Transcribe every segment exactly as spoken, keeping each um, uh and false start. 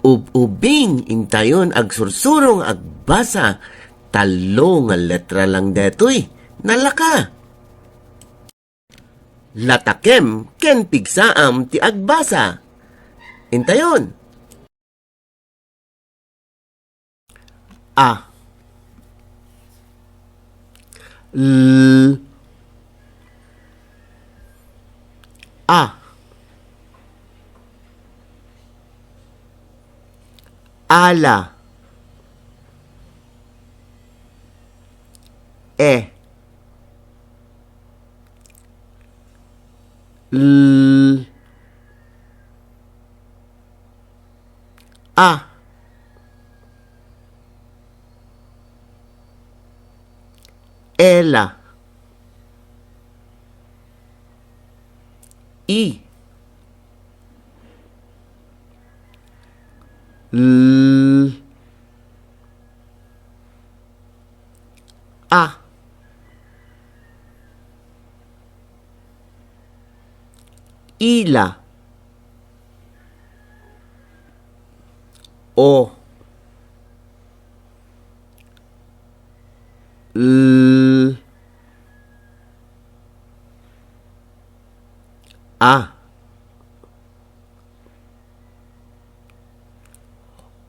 Ub-ubing, intayon, agsursuro nga agbasa. Tallo nga letra lang detoy. Nalaka. Latakem ken pigsaam ti agbasa. Intayon. A. L. A. Ala. E. L. A. Ela. I. L. A. Ila. O. L. A.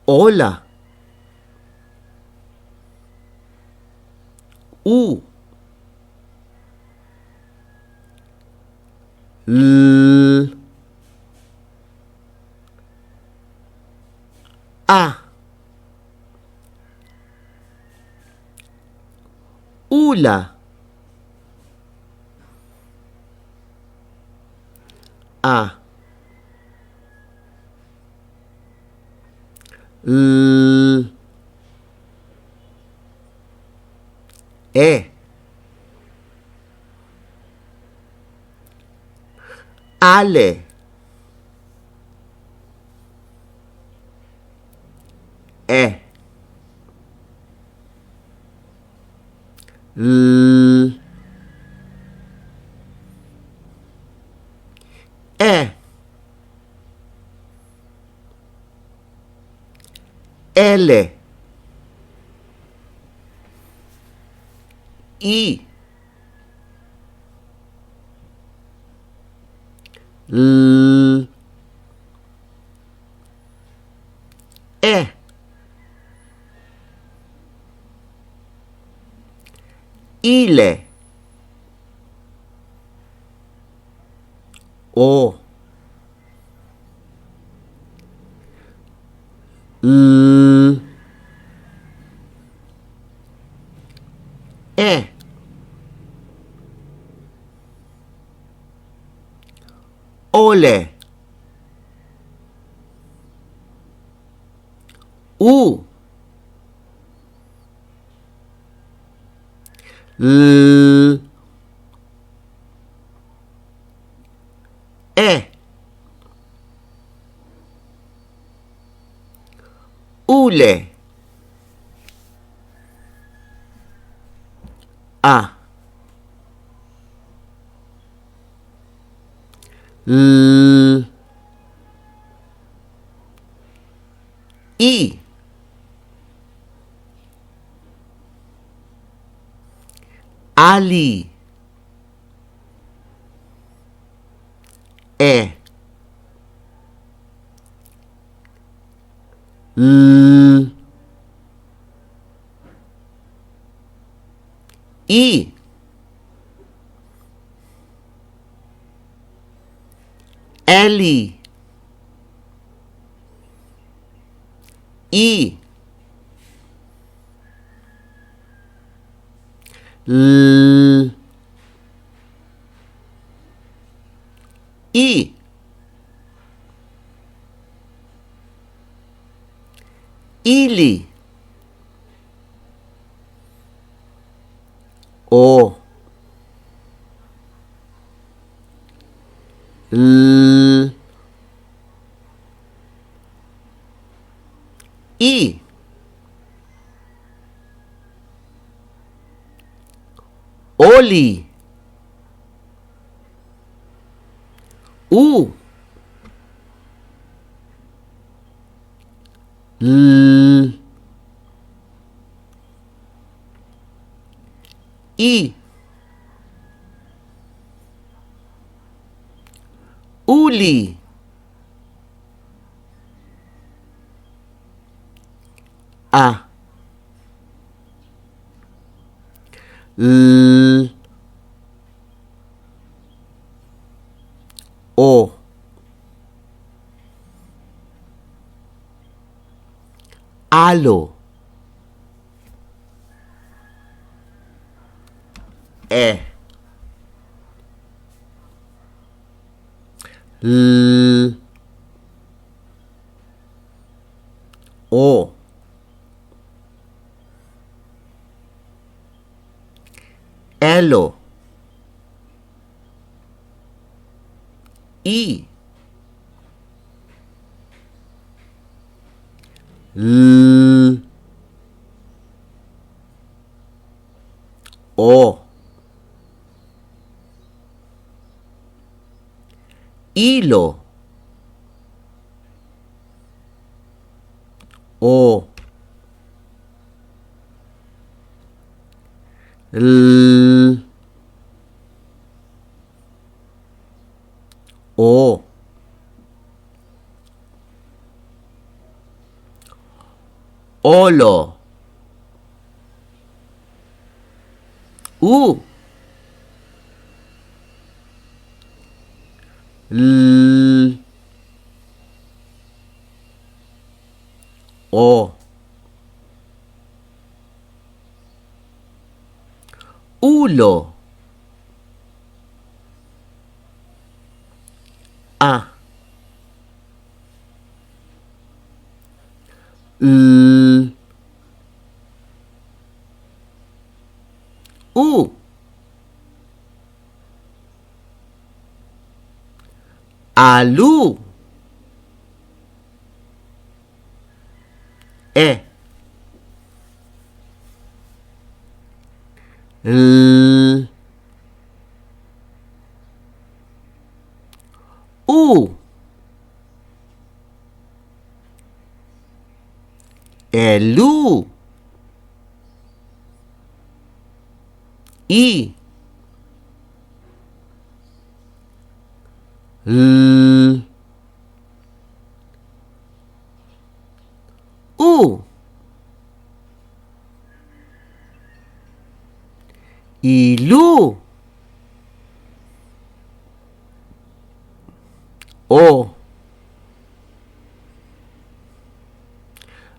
Ola. U. L. A. Ula. A. L. E. Ale. E. L. E. Ele. I. L. E. Ile. O. L. E. Ole. U. L. E. Ule. A. L. I. Ali. E. L. I. Eli. I. L. I. Ili. O. L. I. Oli. U. L. I. Uli. A. L. O. Alo. E. L. O. Elo. I. L. O. Ilo. O. L. O. Olo. U. L. O. Ulo. A. L. U. Alu. E. L. U. Elu. I. L. U. Ilu. O.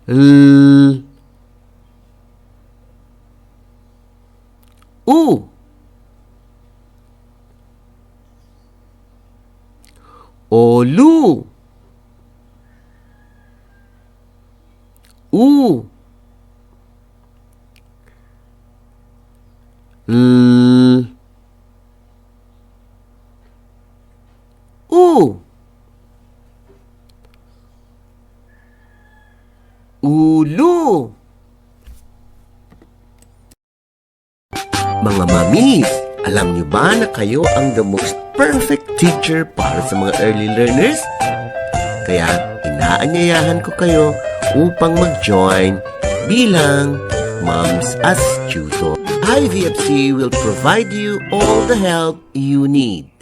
L. U. Olu. U. L. U. Ulu. Mga mamis, alam niyo ba na kayo ang the most perfect teacher para sa mga early learners? Kaya inaanyayahan ko kayo upang mag-join bilang Moms as Tutor. I V F C will provide you all the help you need.